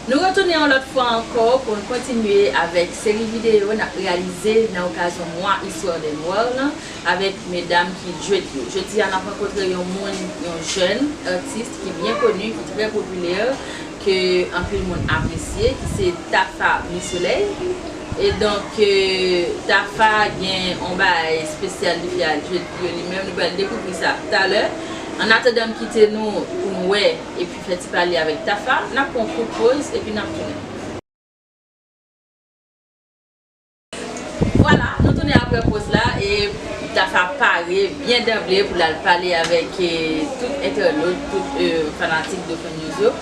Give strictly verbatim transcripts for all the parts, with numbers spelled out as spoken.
Nou retounen yon lòt fwa ankò pou n kontinye avèk seri videyo n ap reyalize nan okazyon mwa Histoire des Noirs lan avèk medam ki Dread yo. Jodi a, n ap rankontre yon moun, yon jèn atis ki byen koni, ki trè popilè, ke anpil moun apresye, ki se Tafa Mi Solèy. E donk, euh, Tafa gen yon bagay espesyal li fè ak Dread yo li menm. Nou pral dekouvri sa talè. Annatandan, m kite nou pou n wè epi fè ti pale avèk Tafa. N ap pran yon kout poz epi n ap tounen. Vwala, nou tounen apre poz la e Tafa pare byen danble pou l al pale avèk, eh, tout entènot, tout, eh, fanatik de Fun News yo.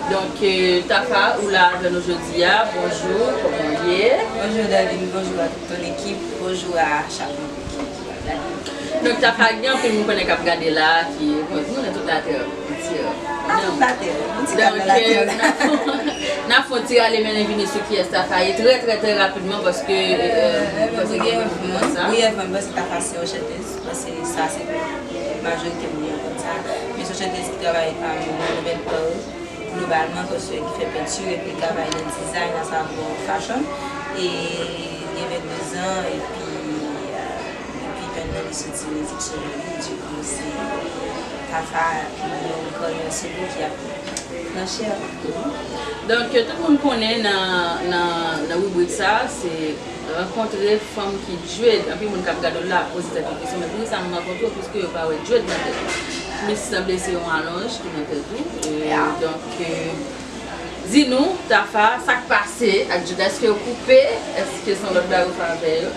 Donk, eh, Tafa, ou la avè nou jodi a. Bonjou, kòman w ye? Bonjou, Darline. Bonjou a tout ton ekip. Bonjou a chak moun ki, ki la. Donk, Tafa, gen anpil moun konnen k ap gade la, ki, bon, moun nan tout latè antye. A, tout latè. Moun ti kal nan latè la. Donk, eh, n ap fè, n ap fè yon ti rale mennen vini sou kiyès Tafa ye trè, trè, trè rapidman, paske, eh, eh, paske gen moun ki konn sa. Briyèvman, paske Tafa se yon chantèz, paske sa se majorite moun yo konn sa. Men se yon chantèz ki travay, um, nan domèn pa l globalman, paske li fè penti epi li travay nan dizayn, asavwa fashion. E li gen vennde zan, epi, euh, depi enn an li soti mizik solo li, dikou se Tafa, yon karyè solo ki ap pran chè. Donk, tout moun konnen nan, nan, nan ribrik sa, se rankontre fanm ki dread. Anpil moun k ap gade w la poze tèt yo kesyon, men poukisa m rankontre w, piske yo pa wè dread nan tèt ou? Plis sanble se yon alonj ki nan tèt ou. E, donk, e, di nou, Tafa, sa k pase ak dread la? Èske yo koupe? Èske se yon lòt bagay ou fè avè yo?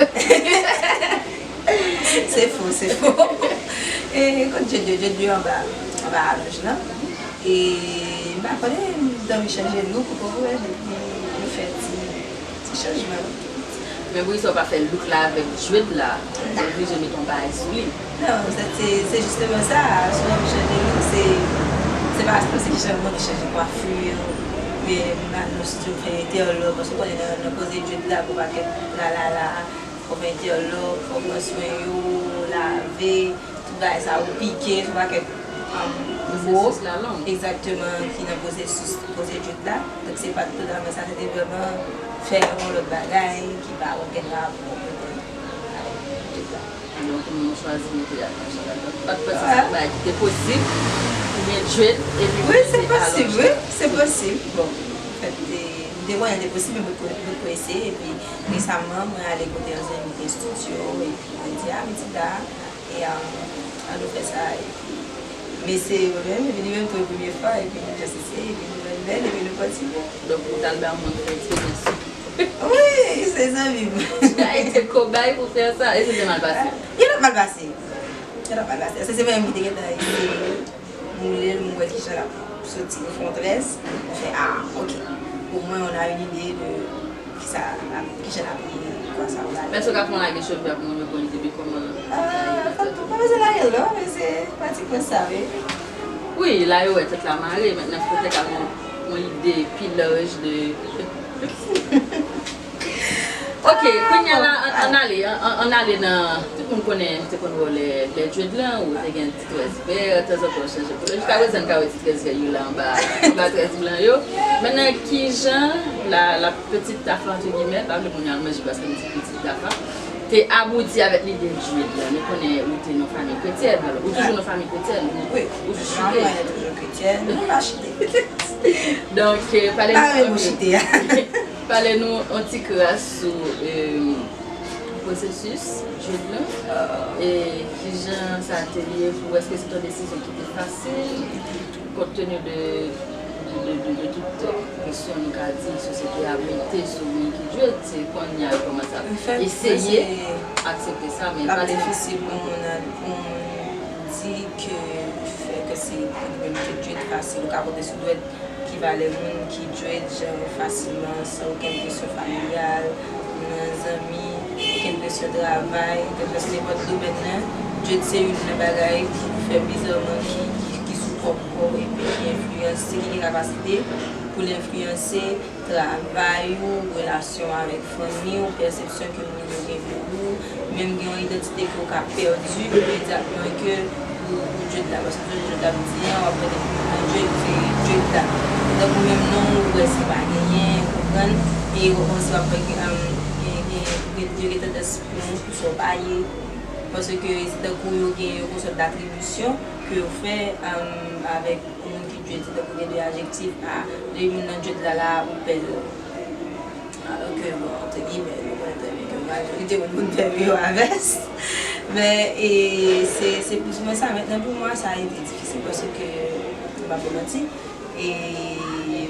Se fo, se fo. E kot dread yo? Dread yo anba, anba alonj lan. E m pa konnen, m t anvi chanje look ou konprann, epi nou fè ti, ti chanjman. Men poukisa w pa fè look la avèk dread la? Ou oblije met yon bagay sou li. Non, se, se, se jisteman sa. Si w anvi chanje look, se, se pa, se pa se ki chanje, mwen ki chanje kwafi, oubyen m al nan estidyo fè entèlòk, paske w konnen nan, nan koze dread la, gon pakèt tralala, fò w fè entèlòk, fò w pran swen yo, lave, tout bagay sa yo, pike, se yon pakèt, um, gwo, egzakteman, ki nan pwosesis poze dread la. Donk, se pa t totalman sa, se te vrèman fè yon lòt bagay ki pa okenn rapò avèk dread la. Donk, nou chwazi mete alonj ladan. Ou pa t panse se yon bagay ki te posib, oubyen dread, epi mete alonj? Wi, se posib, wi, se posib. Bon, anfèt, te, m te konnen te posib, men mwen te eseye, epi resaman, mwen ale kote yon zanmi ki gen estidyo, epi mwen di, "A, pitit la, e, um, ann nou fè sa." Epi, mesye yo menm, epi li menm tou, premye fwa, epi nou jis eseye, epi nou jwenn bèl, epi nou kontinye. Donk, ou t al bay yon moun fè eksperyans sou ou. Wi, se zanmi m. Ou t al ete kobay pou fè sa, e sa te mal pase? Li t ap mal pase. Li t ap mal pase. Se, se menm ki te gentan eseye. M woule l, m wè kijan l ap soti, m fè yon trèz, m fè, "Ah, ok. Au moins, on a une idée de kisa l ap, kijan l ap ye, kwa sa va." Men èske w ka fè yon lage cheve ak moun yo pou yo di depi kòman? Ah, pa, pa bezwen lage l, non, men se pratikman sa, wi. Wi, la yo wè tèt la mare, mentnan fò w te ka gen yon, yon ide pi laj de Ok, kounye a la, an, ann ale, an, an, ann ale nan, tout moun konnen, te konn wè w lè, lè dread lan, ou te gen ti trèz vè, tanzantan w chanje koulè. Jiskaprezan, n ka wè ti trèz vè yo la anba, anba trèz blan yo. Mentnan, kijan la, la petite Tafa, entre guillemets, pa vle moun yo al manje paske m di petite Tafa, te abouti avèk lide dread lan? Nou konnen ou te nan fanmi kretyèn, alò, ou toujou nan fanmi kretyèn, ou, ou chite. Wi, manman mwen toujou kretyèn, nou pa chite. Donk, eh, pale nou anpil. Pale nou yon ti kras sou, eh, pwosesis dread lan. E kijan sa te ye pou ou? Èske se te yon desizyon ki te fasil, kont tenu de, de, de, de, de tout presyon, nou ka di, sosyete a mete sou moun ki dread, se kounye a yo kòmanse ap eseye aksepte sa, men l ap difisil pou moun, pou moun di ke fè ke se moun ki dread fasil, ou ka konte sou dwèt ki valè moun ki dread, jan, fasilman, san okenn presyon familyal, nan zanmi, okenn presyon travay, okenn presyon nenpòt domèn nan. Dread se youn nan bagay ki fè bizarman ki, ki, ki sou pwòp kò w epi ki enfliyanse, ki gen kapasite pou l enfliyanse travay ou, relasyon avèk fanmi w, pèsepsyon ke moun yo gen pou ou, menm gen yon idantite ke w ka pèdi imedyatman ke Pou dread la, paske se dread la m di an, w ap wè depi moun nan dread, se dread la. Tankou menm non, ou wè se pa genyen, ou konprann, e ou kòmanse w ap wè gen, um, gen, gen, gen, yo gen tandans pou yon kou sa w pa ye. Paske se tankou yo gen yon sòt datribisyon ke yo fè, um, avèk yon moun ki dread, se tankou gen de adjektif a, depi moun nan dread la la, ou pè l. Alò ke, bon, entre guillemets, nou konnen trè byen ke majorite moun konn fè yo a vès. Men, e, se, se plis ou mwen sa. Mentnan, pou mwen, sa a ete difisil paske, m pa pou manti, e,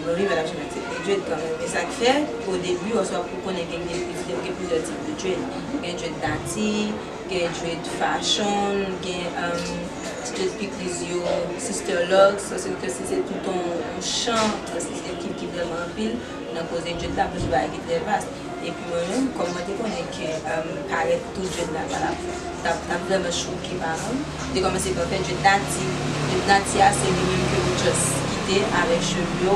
mwen menm, m pa t ap janm aksepte dread kanmenm. E sa k fè, o debi, oswa pou konnen gen, gen, gen plizyè tip de dread. Gen dread nati, gen dread fashion, gen, um, dread pikliz yo, sister locks, paske si se tout yon, yon chan, paske se ki, ki vrèman anpil, nan koze dread la, pou se bagay ki trè vas. Epi mwen menm, kòm mwen te konnen ke, um, parèt tou dread la pa t ap, t ap, t ap vrèman choke paran m, m te kòmanse pa fè dread nati. Dread nati a, se li menm ke ou just kite avèk cheve w,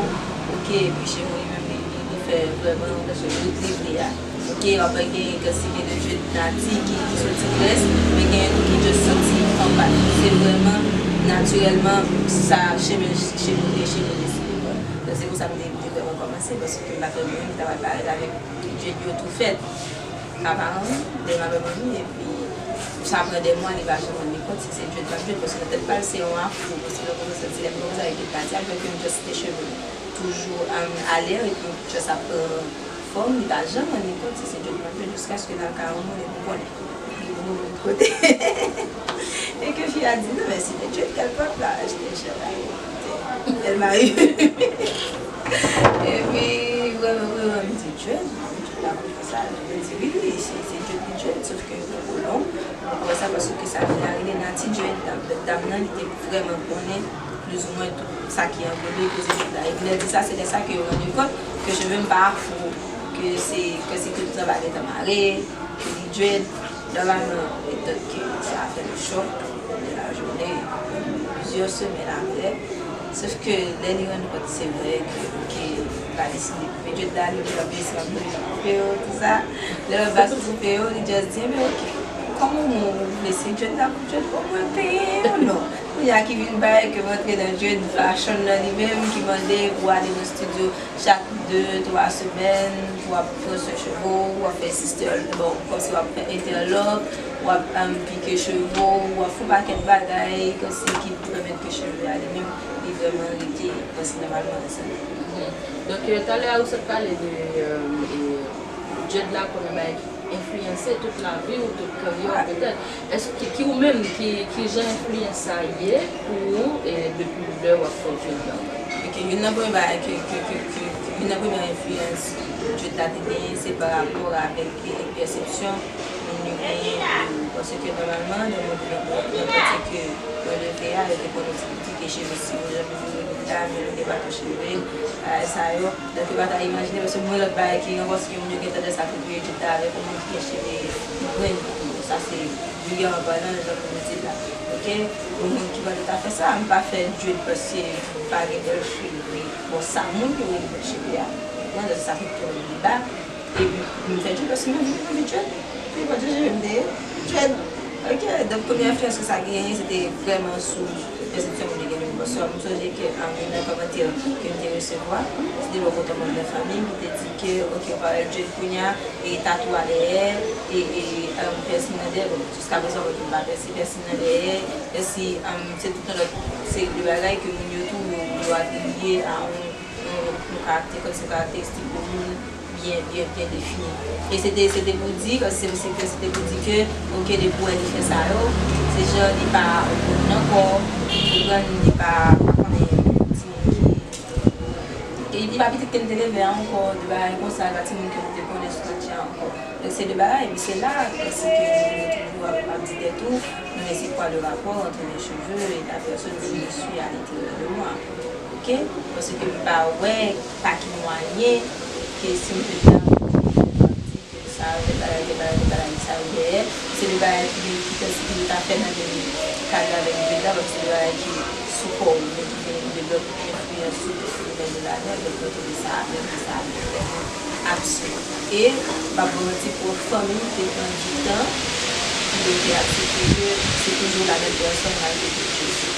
oke, epi cheve w li menm, li, li, li fè vrèman bout li vle a. Oke, w ap wè gen kantite de dread nati ki, ki soti grès, men gen tou ki just soti anba. Se vrèman natirèlman sa cheve, cheve, cheve deside pran. Donk, se pou sa m te, te vrèman kòmanse, paske m pa t wè moun ki ta pral parèt avèk dread yo tou fèt. Aparan, lè m avè manmi, epi sa pran de mwa, li pa janm rann li kont si se dread m ap dread, paske nan tèt pa l, se yon afro, paske lè w kòmanse, se lè m kòmanse avèk dread nati a, m wè ke m just kite cheve m toujou, um, alè, epi just ap pran fòm, li pa janm rann li kont si se dread m ap dread, jiskaske l al kay yon moun epi l konnen. Li pou moun kote. E ke fi a di, non, mais c'est des dreads qu'elle porte là. Je dis, chérie, elle m'a eu. Epi, vrèman, vrèman, m di, dread, non, dread la pou fè sa. Mwen di, wi, wi, se, se dread li dread, sof ke li poko long. Mwen kwè sa paske sa vin arive nati dread, dam, dam nan, li te vrèman konnen plizoumwen tout sa ki anglobe koze dread la. Epi lè l di sa, se lè sa ke yo rann yo kont ke cheve m pa afro, ke se, ke se tout anba gentan mare, ke li dread. Nòmalman, etan ke sa fè l chòk, de la jounen, plizyè semèn apre. Sof ke lè li rann kont, se vre ke, ke li pa deside koupe dread la, li di, "Anben, si m ap koupe yo, tout sa." Lè l ap koupe yo, li just di, "Enben, oke. Kòman w vle se dread la pou dread, omwen peye yon non." Kounye a ki vin bay ke m antre nan dread fashion nan li menm, ki mande pou ale nan estidyo chak de, twa semèn, pou w ap pran swen cheve w, w ap fè sister, bon, kòmsi w ap fè interlock, w ap, um, pike cheve w, w ap fè yon pakèt bagay, kòmsi ki pèmèt ke cheve a li menm, li vrèman rete, kòmsi nòmalman sa. Mhm. Donk, euh, talè a ou sot pale de, euh, e, dread la kòm yon bagay ki enfliyanse tout lavi w, tout karyè w petèt. Èske ki ou menm, ki, ki jan enfliyans sa ye pou ou, e, depi lè w ap fè dread la? Ok, youn nan premye bagay ke, ke, ke, ke, youn nan premye enfliyans dread la te genyen, se pa rapò avèk, e, pèsepsyon moun yo genyen pou ou. Paske nòmalman, nan moun, nan, nan, nan katye ke mwen leve a, yo te konn di ke cheve siro, jan moun yo vin dam, yo te baton cheve, bagay sa yo. Donk, yo pa ta imajine, paske mwen lòt bagay ki rankòtre moun yo gen tandans ap konpare dread la avèk yon moun ki gen cheve grenn. Sa se, vilgèman palan, jan pou nou di l la. Ok? Yon moun ki pa ta fè sa, m pa fè dread paske m pa gen bèl cheve. Bon, sa moun ki gen bèl cheve a, mwen, sa ki tou li ba. Epi, m fè dread paske m anvi, m anvi dread. Se pa dread m te ye, dread. Ok, donk premye enfliyans ke sa genyen, se te vrèman sou pèsepsyon moun yo gen de mwen. Paske m sonje ke, um, youn nan kòmantè ke m te resevwa, se te bò kote yon manm nan fanmi m ki te di ke, ok, ou pa wè dread kounye a, e tatouaj dèyè, e, e, um, piercing nan dèyè. Bon, jiskaprezan, mwen, m pa piercing, piercing nan dèyè, piercing, um, se tout yon lòt seri de bagay ke moun yo tou, yo, yo atribiye a yon, yon, yon karaktè, kòmsi yon karakteristik de moun byen, byen, byen defini. E se te, se te pou di, kòmsi se, se, se te pou di ke, ok, depi w wè li fè sa yo, se jan li pa moun ankò, ou konprann, li pa, pa konnen timoun ki, li pa pitit ke m te leve a ankò, de bagay konsa, li pa timoun ke m te konnen sou katye a ankò. Donk, se de bagay, epi se la, kòmsi ke moun yo toujou ap, ap di tèt ou, men c'est quoi le rapport entre mes cheveux et la personne qui je suis à l'intérieur de moi? Ok? Paske m pa wè pa ki mwayen ke si m te ta di ke sa, tèl bagay, tèl bagay, tèl bagay, sa yo dèyè. Se de bagay ki, ki, ki, ki ta fè nan menm kad avèk dread la, paske se de bagay ki sou kò w, men ki gen de lòt enfliyans sou tout domèn de lavi, donk mwen twouve sa, mwen twouve sa vrèman absird. E, m p ap ba w manti, pou yon fanmi ki te pran du tan, ki Yo te aksepte ke se toujou la menm pèsòn malgre tout Jezi.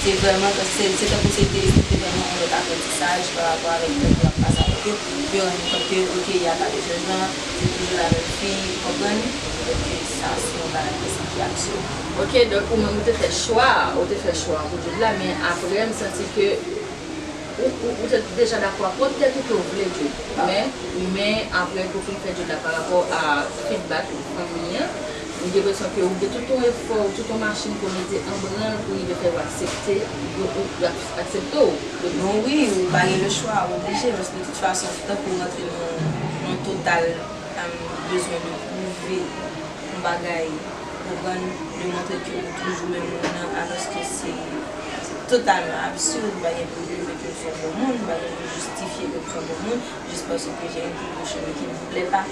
Se vrèman, se, se tankou se te, se te vrèman yon lòt aprantisaj pa rapò avèk lè w ap pase avèk yo. Yo rann kont ke, oke, y a pa de chanjman, se toujou la menm fi, ou konprann? Donk, sa se yon bagay ki santi absird. Ok, donk ou menm ou te fè chwa, ou te fè chwa pou Jude la, men apre m santi ke ou, ou, ou te deja dakò ak pwòp tèt ou ke w vle Jude. Men, men apre ke w fin fè Jude la pa rapò a feedback fanmi an, m gen enpresyon ke ou gen tout yon efò, tout yon machin ke w mete an branl pou rive fè yo aksepte, yo, yo ak-, aksepte w. Bon, wi, ou pa gen le chwa, ou oblije, paske de tout fason, tankou w rantre nan yon total, um, bezwen de pwouve yon bagay, konprann, demontre ke ou toujou menm moun nan, alòske se, se totalman absird, ou pa gen pou pwouve ke ou se yon bon moun, ou pa gen pou jistifye ke ou se yon bon moun, jis paske gen yon bout chemen ki n plè pa.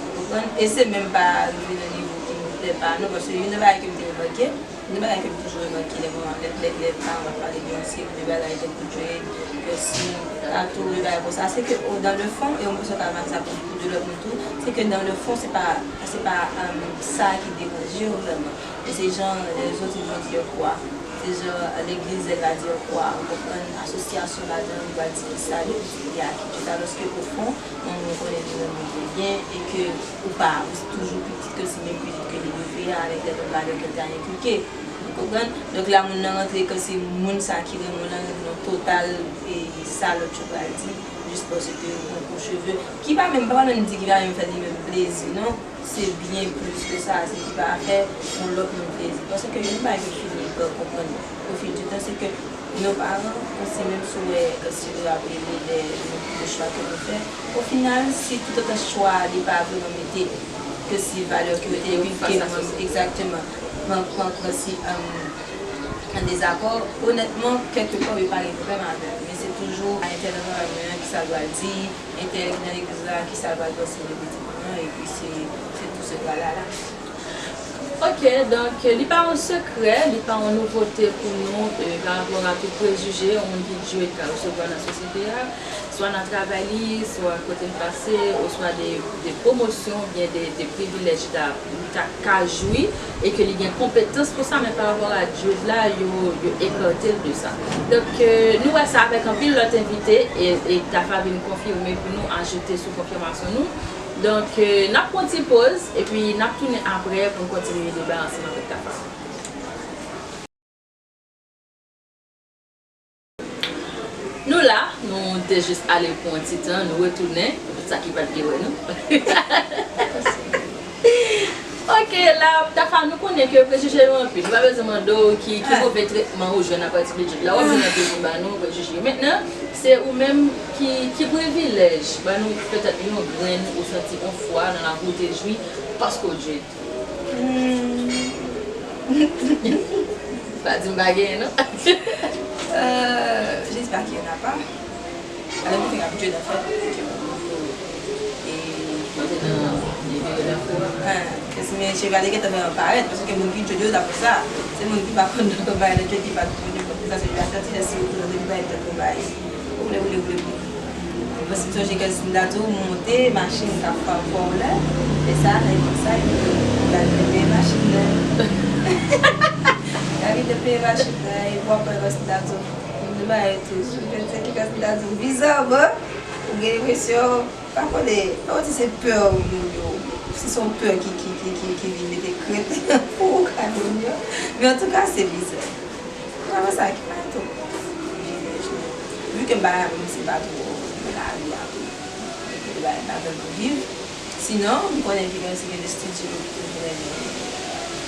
Ou konprann? E se menm pa rive nan nivo ki n plè pa, non, paske youn nan bagay ke m te remake, Gen bagay ke m toujou remake lè mwen, lè, lè, lè paran ap pale de yon seri de bagay tankou dread, piercing, tatou, de bagay konsa, se ke o, dans le fond, e yon pèsòn ka remake sa pou, pou de lòt moun tou, se ke dans le fond, se pa, se pa, um, sa ki deranje yo vrèman. Men se jan lèzòt ils vont dire quoi, se jan legliz elle va dire quoi, ou konprann, asosyasyon ladan, li va di sa, li di a ki tout, alòske o fon, mwen, mwen konnen li renmen byen, e ke ou pa, ou toujou pi pitit ke si menm pitit ke li rive a, avèk lè lòt bagay ke l ta enkilke. Ou konprann? Donk la, moun nan rantre ke se moun sa ki renmen w lan, rantre nan total, e sa lòt yo pral di, jis paske ou gen yon gwo cheve, ki pa menm, pa menm di ki pa menm fè li menm plezi, non. Se byen plis ke sa, se ki pa fè yon lòt moun plezi. Paske youn bagay ke m fini pa konprann au fil du temps, se ke nos parents, konsi menm si w wè, si yo ap rele lè nou, de chwa ke nou fè, o final, si toutotan chwa a li pa vrèman mete ke si valè ke yo te enkilke nou, egzakteman, pran, pran, pran si, um, an dezakò, onètman, kèlkepè, yo pa gen pwoblèm avè m. Men se toujou entèl nan travay mwen an, kisa l pral di, entèl ki nan legliz la, kisa l pral panse de pitit mwen an, epi se, se tout se tralala. Ok, donk, li pa yon sekrè, li pa yon nouvote pou nou, e, pa rapò a tout prejije yon moun ki dwe ka resevwa nan sosyete a, swa nan travay li, swa kote l pase, oswa de, de pwomosyon, oubyen de, de privilèj li ta, li ta ka jwi, e ke li gen konpetans pou sa, men pa rapò a dread la, yo, yo ekarte l de sa. Donk, e, nou wè sa avèk anpil lòt envite, e, e Tafa vin konfime pou nou, ajoute sou konfimasyon nou. Donk, e, n ap pran ti poz, epi n ap tounen apre pou n kontinye deba ansanm avèk Tafa. Nou la, nou te jis ale pou yon ti tan, nou retounen, pou tout sa ki pa t vle wè nou. Ok, la, Tafa, nou konnen ke prejije yo anpil. Nou pa bezwen mande w ki, ki move tretman ou jwenn apati de dread la. W ap jwenn anpil moun ba nou prejije yo. Mentnan, se ou menm ki, ki privilèj, ban nou petèt yon grenn ou santi yon fwa nan lavi w te jwi paske w dread. Hmm. Pa di m pa genyen, non. Euh, j'espère qu'il y en a pas. Alò, mwen te gen abitye nan fèt, ke mwen, e, mwen te nan, nan peryòd afro a. Ah, paske men cheve a te gentan fè yon parèt, paske moun ki dread yo, se sa. Se moun ki pa konn bagay nan dread, ki pa konn dread, sa se yon asanti, si ou konn dread, bagay tankou bagay. Ou vle, ou vle, ou vle, ou vle. Mwen si m sonje Kèlsin Dadou monte machin k ap fè w lè, e sa nan epòk sa, epi ou gade peye machin nan. Gade peye machin nan, epi w ap wè Kèlsin Dadou. Mwen di bagay tou, sou Kèlsin Dadou bizarman, ou gen enpresyon, pa konnen, pa di se pè moun yo, si se yon pè ki, ki, ki, ki, ki vin mete krent pou ou ka moun yo. Men antouka, se bizar. Mwen wè sa ki pa twò. Vu ke m pa, m se pa twò nan lari a pou m bay m pa vrèman viv. Sinon, m konnen ki gen, si gen de estidyo ki toujou renmen,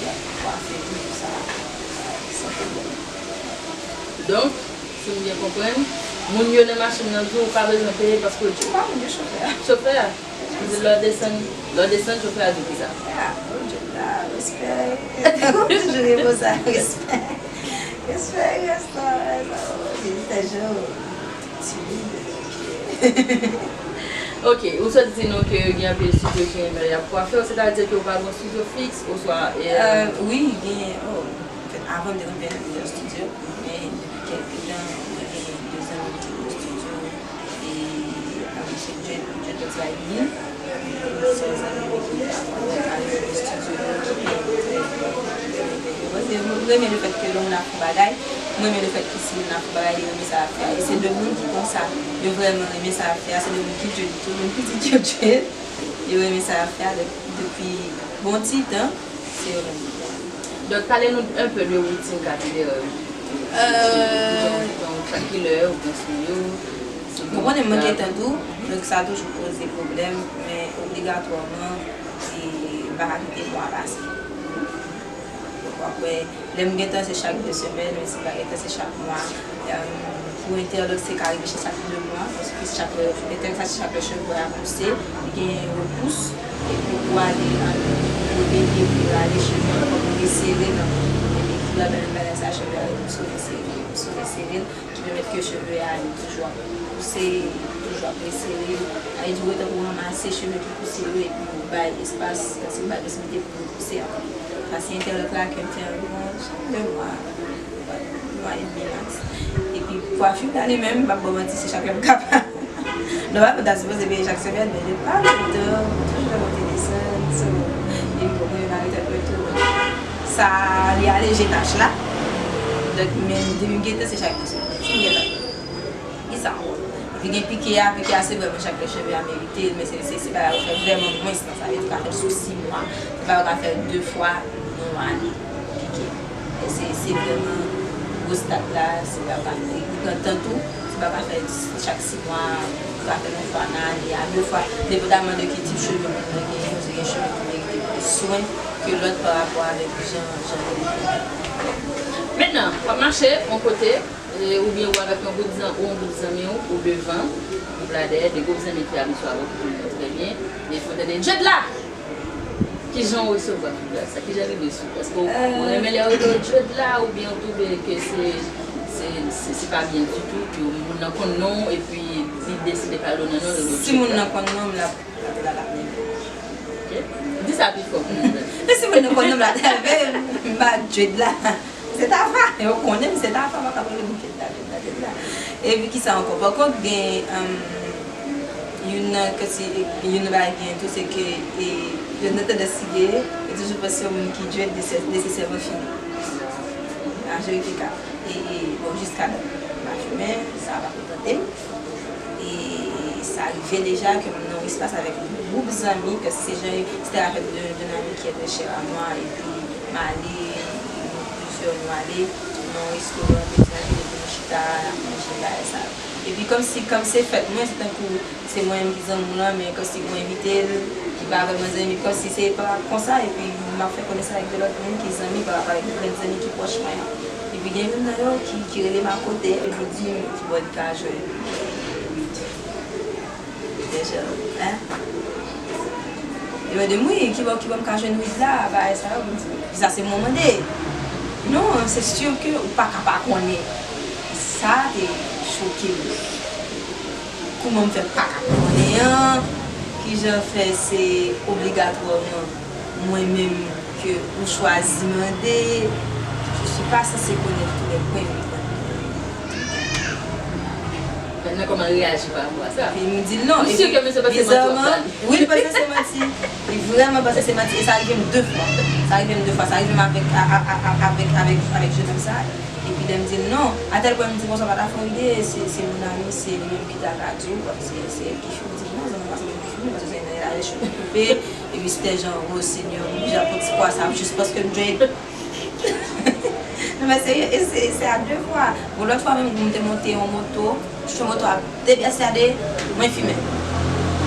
y ap kwafe m, tout sa, san pwoblèm. Donk, si m byen konprann, moun yo nan machin nan di w pa bezwen peye paske w dread. Pa moun yo, chofè a. Chofè a? Li di lè w desann, lè w desann, chofè a di w kisa? Ah, oh, dread la, respè. Toujou gen mo sa, respè. Respè, respè, respè. Li te jou timid, ok. Ok, ou sot di nou ke gen anpil estidyo ki renmen y ap kwafe w, sètadi ke w pa gen yon estidyo fiks, oswa, e, euh, wi, genyen, oh, anfèt, avan m te konn fè nan plizyè estidyo, men depi kèlke tan, mwen gen de zanmi ki gen estidyo, e, euh, Mwen se Jed, Jed Lotray Lin. Se yon zanmi ki ale nan estidyo yo, ki peye trè byen. Mwen renmen lefèt ke lè moun ap fè bagay, mwen renmen lefèt ke si moun ap fè bagay, li renmen sa l ap fè a. E se de moun ki konsa, yo vrèman renmen sa y ap fè a. Se de moun ki Jed tou, menm pitit yo Jed, yo renmen sa y ap fè a de- depi bon ti tan. Se yo menm. Donk, pale nou un peu de woutin Kapilerè. Euh, Donk, chak kilè ou pran sou yo. Ou konnen mwen gentan di w, donk sa toujou poze pwoblèm, men obligatwèman, e, m pa ka kite mwa pase. Donk, w ap wè, lè m gentan se chak de semèn, men si m pa gentan se chak mwa. Em, pou entèlòk, se ka rive chak de mwa, paske chak lè, entèlòk sa, chak lè cheve a pouse, li gen repous, epi pou ale an rebelye, pou l ale cheve a kòm resere nan, epi pou l al nan bagay sa, cheve a repous, resere, repous, resere, ki pèmèt ke cheve a li toujou ap pouse, toujou ap resere. Sa vle di ou gentan pou ranmase cheve ki pouse yo, epi ou bay espas, se bay posiblite pou yo pouse ankò. Sa se entèlòk la ke m fè anviwon de mwa, mwa edmi maks. Epi kwafi m nan li menm, m p ap ba w manti, se chak lè m kapab. Nòmalman, m ta sipoze peye chak semèn, men de pa m, de, toujou lè monte desann, so, e m poko menm arete anpil tou. Sa, li aleje tach la. Donk, men depi m gentan, se chak de semèn. Si m gentan. Ki sa ankò? Epi gen pike a, pike a se vrèman chak lè cheve a merite l, men se, se, se bagay ou fè vrèman mwens nan, sa vle di ou ka fè l sou sis mwa, se bagay ou ka fè de fwa nan yon ane, pike. E se, se vrèman gwo stat la, se bagay ou ka fè, li pran tan tou, se bagay ou ka fè chak sis mwa, ou ka fè l yon fwa nan ane a, de fwa, depandaman de ki tip cheve moun nan genyen, paske gen cheve ki merite plis swen ke lòt pa rapò avèk jan, jan yo ye. Mentnan, w ap mache yon kote, e, oubyen ou avèk yon gwoup zan- ou yon gwoup zanmi w, ou devan, gwoup la dèyè, de gwoup zanmi ki abitye avè w, ki konnen w trè byen, e fò tande Jed la! Kijan w resevwa fidbak sa? Kijan li rive sou ou? Èske w renmen lè yo rele w Jed la, oubyen w twouve ke se, se, se, se pa byen ditou, ke moun nan konn non w, epi li deside pa rele w nan non, rele w Jed la? Si moun nan konn non m, l ap, l ap, l ap, l ap nève. Ok. Di sa pi fò pou nou tande. Men si moun nan konn non m, l ap nève, m pa Jed la. Se Tafa. Yo konnen m se Tafa, pa ka rele m Jed la, Jed la, Jed la. Epi ki sa ankò? Pa kont, gen, em, youn nan, kèsi, youn nan bagay ki gen tou, se ke, e, youn nan tandans ki gen, yo toujou panse yon moun ki Jed nesè- nesesèman fimen. Majorite ka. E, e, bon, jiska dat, m pa fimen, sa pa kontante m. E sa rive deja ke m nan yon espas avèk yon gwoup zanmi, ke se jan, c'était avec de, d'un ami qui est très cher à moi, epi m ale, nou plizyè, nou ale nan yon restoran, nou di anvi pou nou chita, n ap manje, bagay sa yo. Epi kòmsi, kòm se fèt mwen, se tankou se mwen menm ki zanmi w lan, men kòmsi mwen envite l, ki pa vrèman zanmi, kòmsi se pa konsa, epi m ap fè konesans avèk de lòt moun ki zanmi pa rapò avèk grenn zanmi ki pwòch mwen an. Epi gen youn nan yo ki, ki rele m akote, epi l di m ki bò li ka jwenn wid. Deja, hein? Li mande m, wi, ki bò, ki bò m ka jwenn wid la, bagay sa yo, m di, sa se mwen mande. Non, c'est sûr que ou pa ka pa konnen. Sa te choke m. Kouman m fè pa ka konnen an? Kijan fè se obligatwèman mwen menm ke ou chwazi mande? Je suis pas censé connaître tous les points de vue. Mwen nan kòman reyaji pa rapò a sa? Epi m di l non. Ou si ke misye panse se manti w ap pale? Wi, li panse se manti. Li vrèman panse se manti. E sa rive m de fwa. Sa rive m de fwa. Sa rive m avèk, a- a- a- a- avèk, avèk, avèk jennonm sa. Epi lè m di l non, atèl pwen m di konsa pa ta fè yon ide, se, se mon ami, se li menm ki ta ka di w, se, se li ki fimen. M di non, zanmi pa se li menm ki fimen, paske se nan elaje cheve koupe, epi se te jan, oh Seigneur, m oblije ap pran ti pwa sa, jis paske m jwenn. Non, men serye, e se, se a de fwa. Bon, lòt fwa menm, m te monte yon moto, chofè moto a depi asade, mwen fimen.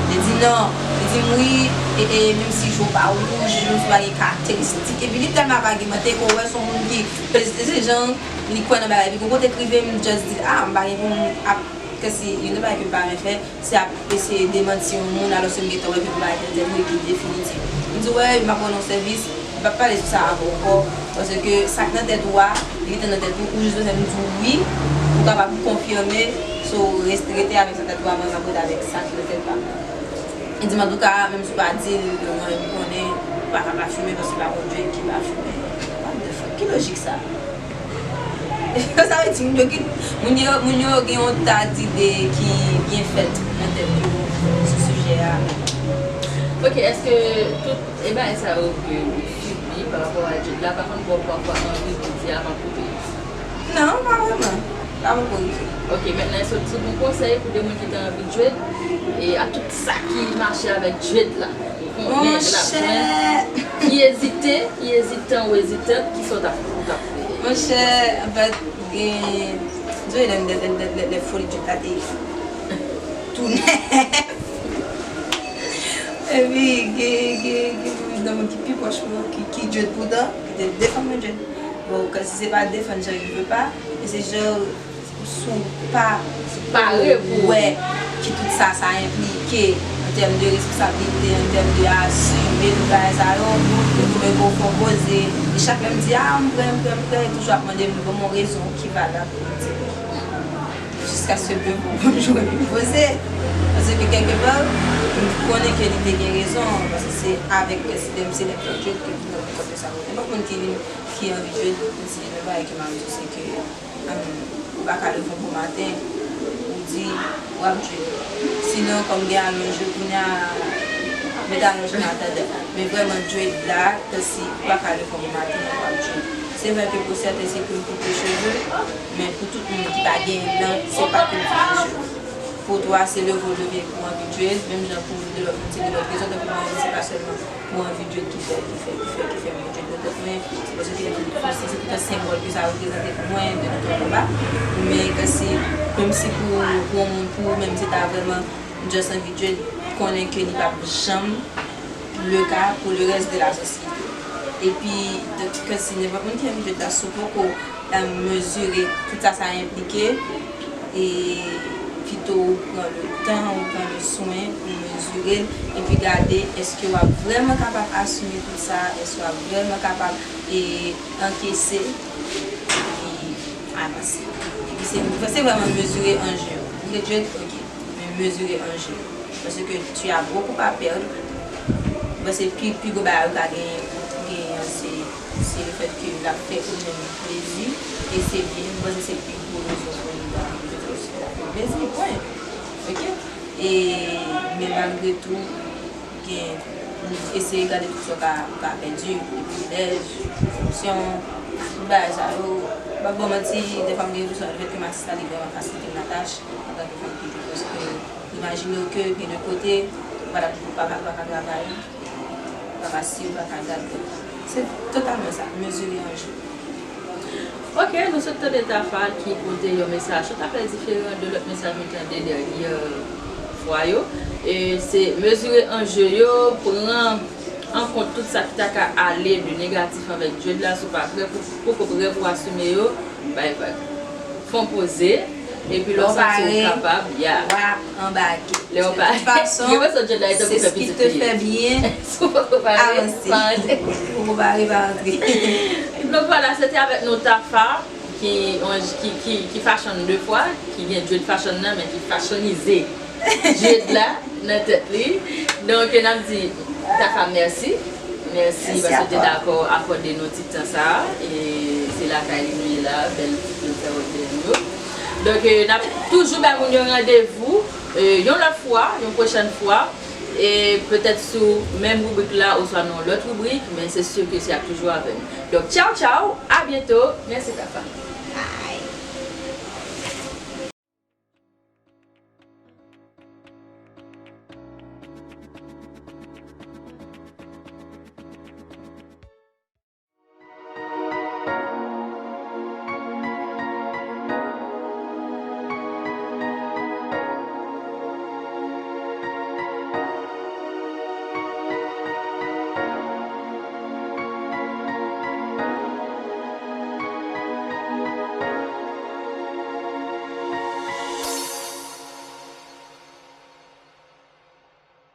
Li di non, li di m wi, e, e, menm si je w pa wouj, menm si w pa gen karakteristik, epi li tèlman ap agimante ke w wè se yon moun ki, se, se jan li kwè nan bagay, epi gon kote k rive, m just di, ah, m pa gen pou m ap, kèsi, youn nan bagay ke m pa renmen fè, se ap eseye demanti yon moun, alòske m gentan wè ke bagay nan tèt mwen ki definitif. M di, wè, m ap rann ou sèvis, m p ap pale sou sa avè w ankò, paske sa k nan tèt ou a, li gentan nan tèt ou, ou jis bezwen m di w wi, pou w kapab konfime, so, rete, rete avèk sa tèt ou a, mwen m ap rete avèk sa ki nan tèt pa m nan. Li di m, antouka, menm si w pa di l, mwen, m konnen, ou pa ka pa fimen, paske pa gon jèn ki pa fimen. What the fuck? Ki lojik sa? Sa vle di moun yo ki, moun yo, moun yo gen yon ta dide ki byen fèt nan tèt yo. sou sijè a. Ok, èske tout e bagay sa yo ke ou sibi pa rapò a Djed la pa konn ba w pafwa anvi pou di a m ap koupe? Non, pa vrèman. Pa poko rive. Ok, mentnan èske w t sou bon konsèy pou de moun ki te anvi Djed e a tout sa ki mache avèk Djed la? Ou konnen la jwenn ki ezite, ki ezitan ou ezitant, ki sa w t ap ou t ap fè? Monchè, anfèt, gen Djed lè lè lè lè foli Djed la te tou nèf. Epi gen gen gen nan moun ki pi pwòch mwen ki ki Djed poutan ki te defann mwen Djed. Bon, kòm si se pa defann jan li vle pa, men se jan sou pa pare pou wè ki tout sa sa enplike an tèm de responsablite, an tèm de asime tout bagay sa yo, pou mwen gon fon koze. E chak lè m di a m prè, m prè, m prè, li toujou ap mande m ban m yon rezon ki valab pou m di li. Jiskaske ke pou m jwe pou poze. Paske kèlke pa, m konnen ke li te gen rezon, paske se avèk prezidan m se lè m fè jwèt ke m konn kòb sa yo. Nenpòt moun ki vin, ki anvi jwèt, m di, men bagay ke m ap di se ke ou pa ka leve yon bon maten, ou di w ap jwèt. Sinon, kòm gen alonj yo, kounye a, met alonj nan atandan. Men vrèman, jwèt la, kòmsi ou pa ka leve yon bon maten, w ap jwèt. Se vre ke pou sèten, se pou l koupe cheve, men pou tout moun ki pa genyen nan, se pa pou l koupe cheve. Pou twa, se leve w leve pou anvi jwèt, menm jan pou de lòt moun, se de lòt rezon, tankou mwen, se pa sèlman pou anvi jwèt ki fè, ki fè, ki fè, ki fè mwen jwèt nan tèt mwen, se paske se tout, se tout yon senbòl ke sa reprezante pou mwen de lite konba. Men ke si, menm si pou, pou yon moun, pou ou menm, se ta vrèman just anvi jwèt, konnen ke li p ap janm le ka pou le rès de la sosyete. Epi, ke si nenpòt moun ki anvi jwèt la, si w poko mezire tout sa sa enplike, e pito ou pran le tan, ou pran le swen pou mezire l, epi gade èske w ap vrèman kapab asime tout sa, èske w ap vrèman kapab e ankese, epi avanse. Epi se, se vrèman mezire anje yo. Ou te jwèt, ok, men mezire anje yo. Paske tu as beaucoup à perdre. Mwen panse pi, pi gwo bagay ou ka genyen pou genyen an se, se le fèt ke l ap fè ou menm plezi, e se byen, mwen panse se pi gwo rezon pou nou ta anvi jwèt, se l ap fè w plezi, pwen. Ok? E, men malgre tou, gen, eseye gade tout sa w ka, ou ka pèdi, privilèj, fonksyon, tout bagay sa yo. M p ap ba w manti, dèfwa m gen enpresyon le fèt ke m atis la li vrèman fasilite m latach antanke fanm ki jwèt, paske imajine w ke gen de kote, ou pa t ap, ou pa ka, ou pa ka travay, ou pa ka si, ou pa ka gade. Se totalman sa, mezire anje. Ok, nou sot tande Tafa ki pote yon mesaj toutafè diferan de lòt mesaj nou tande dènyè fwa yo. E se mezire anje yo, pran an kont tout sa ki ta ka ale de negatif avèk jwèt la, si w pa prè pou, poko prè pou asime yo, bay vag. Fè yon poze, epi lè w santi w kapab, ya. W ap anbake. Lè w pa, fason, gen pèsòn jwèt la, e tankou fè pitit li ye. Si w poko pare, pa antre. Si w poko pare, pa antre. Donk vwala, se te avèk nou Tafa, ki, ki, ki, ki fashon de fwa, ki gen jwèt fashon nan, men ki fashonize jwèt la nan tèt li. Donk, n ap di Tafa mèsi. Mèsi paske w te dakò akòde nou ti tan sa a. E se lakay li nou ye la, bèl ti pil sa yo dèyè nou yo. Donk, n ap toujou bay moun yo randevou yon lòt fwa, yon pwochèn fwa. E petèt sou menm ribrik la oswa nan yon lòt ribrik, men se si ke se ap toujou avè n. Donk, tchaw, tchaw, a byento. Mèsi, Tafa.